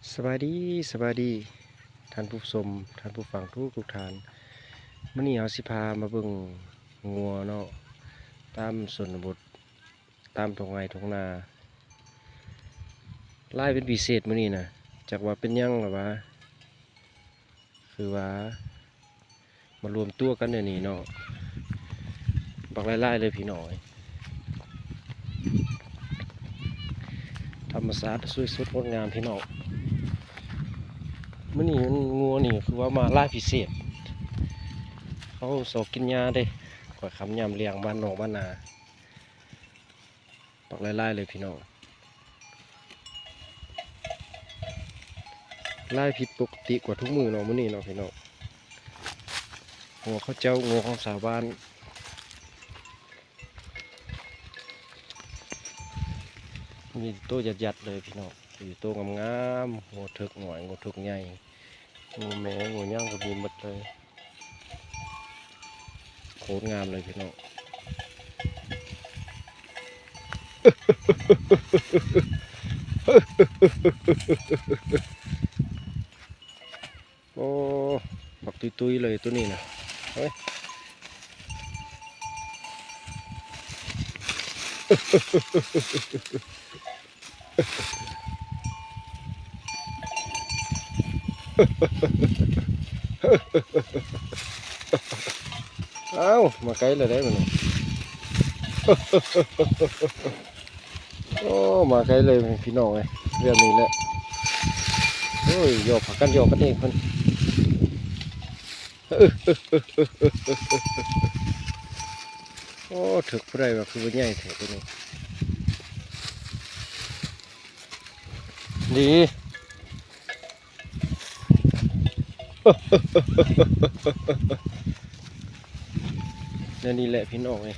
ສະບາຍດີ ສະບາຍດີ ທ່ານຜູ້ຊົມ ທ່ານຜູ້ຟັງທຸກໆທ່ານ. ມື້ນີ້ເຮົາຊິພາມາເບິ່ງງົວເນາະ ຕາມຊົນນະບົດ ຕາມທົ່ງໄຮ່ທົ່ງນາ ຫຼາຍເປັນພິເສດມື້ນີ້ນະ. ຈັກວ່າເປັນຫຍັງລະຫວາ ຄືວ່າ ມາລວມຕົວກັນແນວນີ້ເນາະ ບັກຫຼາຍໆເລີຍພີ່ນ້ອງເອີຍ. ທຳມະຊາດສວຍສົດງົດງາມພີ່ນ້ອງ. ມື້ນີ້ມັນ ງົວນີ້ຄືວ່າມາຫຼາຍພິເສດ ເຂົາຊອກກິນຫຍ້າເດ້ ຂ້ອຍຄຳຍາມລຽງບ້ານນອກບ້ານນາ. ບັກຫຼາຍໆເລີຍພີ່ນ້ອງ ຫຼາຍຜິດປົກກະຕິກວ່າທຸກມື້ເນາະ ມື້ນີ້ເນາະພີ່ນ້ອງ. ງົວເຂົາເຈົ້າ ງົວຂອງຊາວບ້ານ ມີໂຕຍັດໆເລີຍພີ່ນ້ອງ ມີໂຕງາມໆ ງົວເຖິກນ້ອຍ ງົວເຖິກໃຫຍ່ ງົວແມ່ ງົວຫຍັງກໍມີໝົດເລີຍ. ໂຄດງາມເລີຍພີ່ນ້ອງ ໂອ້ ບັກຕຸ້ຍໆເລີຍໂຕນີ້ນະ ເອີຍ. ອ້າວ ມາໄກແລ້ວເດ້ມື້ນີ້ ໂອ້ ມາໄກເລີຍພີ່ນ້ອງເອີຍ ແບບນີ້ແຫຼະ. ໂອ້ຍ ຫຍອກ ພາກັນຫຍອກກັນເອງເພິ່ນ. ໂອ້ ເຖິກຜູ້ໃດວ່າຄືວ່າໃຫຍ່ແທ້ໂຕນີ້ ດີ. ແນວນີ້ແຫຼະພີ່ນ້ອງເອີຍ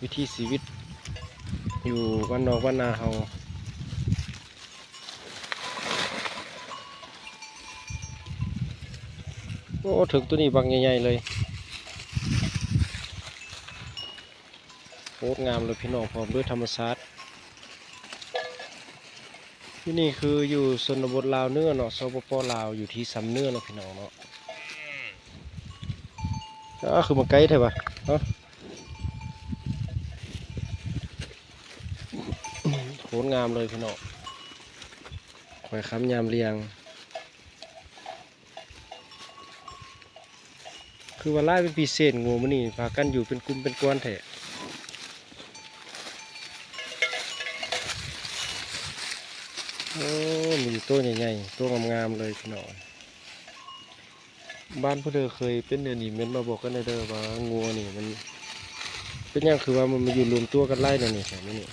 ວິຖີຊີວິດຢູ່ບ້ານນອກບ້ານນາເຮົາ. ໂອ້ ເຖິກໂຕນີ້ບັກໃຫຍ່ໆເລີຍ ໂຄດງາມເລີຍພີ່ນ້ອງ ພ້ອມດ້ວຍທຳມະຊາດ. ທີ່ນີ້ຄືຢູ່ຊົນນະບົດລາວເໜືອເນາະ ສປປ ລາວ ຢູ່ທີ່ຊຳເໜືອເນາະພີ່ນ້ອງເນາະ. ອ້າ ຄືມາໄກແທ້ຫວາ ເນາະ ໂຄດງາມເລີຍພີ່ນ້ອງ ຂ້ອຍຄຳຍາມລຽງ. ຄືວ່າຫຼາຍເປັນພິເສດ ງົວມື້ນີ້ພາກັນຢູ່ເປັນກຸ່ມເປັນກວນແທ້. ໂອ້ ມີແຕ່ໂຕໃຫຍ່ໆ ໂຕງາມໆເລີຍພີ່ນ້ອງ. ບ້ານຜູ້ໃດເຄີຍເປັນແນວນີ້ ເມັ້ນມາບອກກັນແດ່ເດີວ່າ ງົວນີ້ມັນເປັນຫຍັງຄືວ່າມັນມາຢູ່ລວມຕົວກັນຫຼາຍແນວນີ້ແທ້ມື້ນີ້.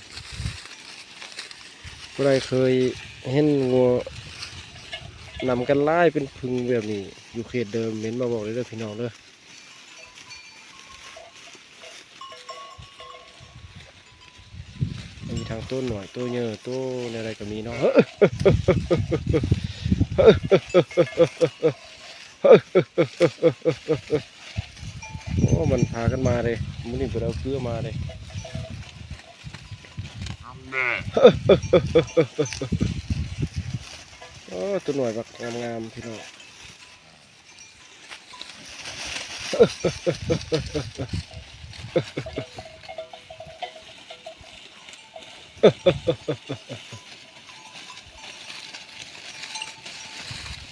ຜູ້ໃດເຄີຍເຫັນງົວນຳກັນຫຼາຍເປັນຜຶ່ງແບບນີ້ຢູ່ເຂດເດີ ເມັ້ນມາບອກເດີພີ່ນ້ອງເດີ. ມີທັງໂຕນ້ອຍ ໂຕໃຫຍ່ ໂຕແນວໃດກໍມີເນາະ. ໂອ້ ມັນພາກັນມາເດ້ ມື້ນີ້ບໍ່ໄດ້ເອົາເກືອມາເດ້. ໂອ້ ໂຕນ້ອຍບັກງາມໆ ພີ່ນ້ອງ.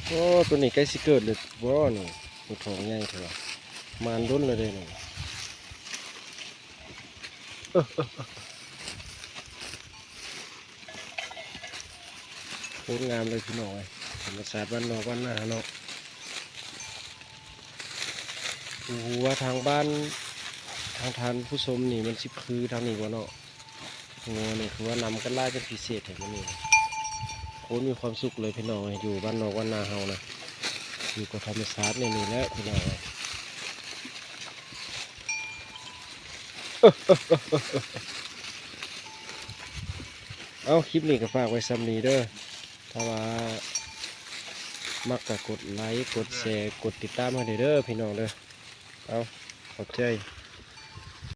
ໂອ້ ໂຕນີ້ໃກ້ຊິເກີດແລ້ວບໍ່ນີ້? ໂຕທ້ອງໃຫຍ່ແທ້ຫວາ ມານດົນແລ້ວເດ້ນີ້. ໂຄດງາມເລີຍພີ່ນ້ອງເອີຍ ທຳມະຊາດບ້ານນອກບ້ານນາເຮົາເນາະ. ບໍ່ຮູ້ວ່າທາງບ້ານ ທາງທ່ານຜູ້ຊົມນີ້ມັນຊິຄືທາງນີ້ບໍ່ເນາະ. ງົວນີ້ຄືວ່ານຳກັນຫຼາຍເປັນພິເສດແທ້ມື້ນີ້ ໂຄດມີຄວາມສຸກເລີຍພີ່ນ້ອງເອີຍ ຢູ່ບ້ານນອກບ້ານນາເຮົານະ ຢູ່ກັບທຳມະຊາດແນວນີ້ແຫຼະພີ່ນ້ອງເອີຍ. ເອົາ ຄລິບນີ້ກໍຝາກໄວ້ສ່ຳນີ້ເດີ ຖ້າວ່າມັກກໍກົດໄລ ກົດແຊ ກົດຕິດຕາມໃຫ້ແດ່ເດີພີ່ນ້ອງເດີ. ເອົາ ຂອບໃຈ.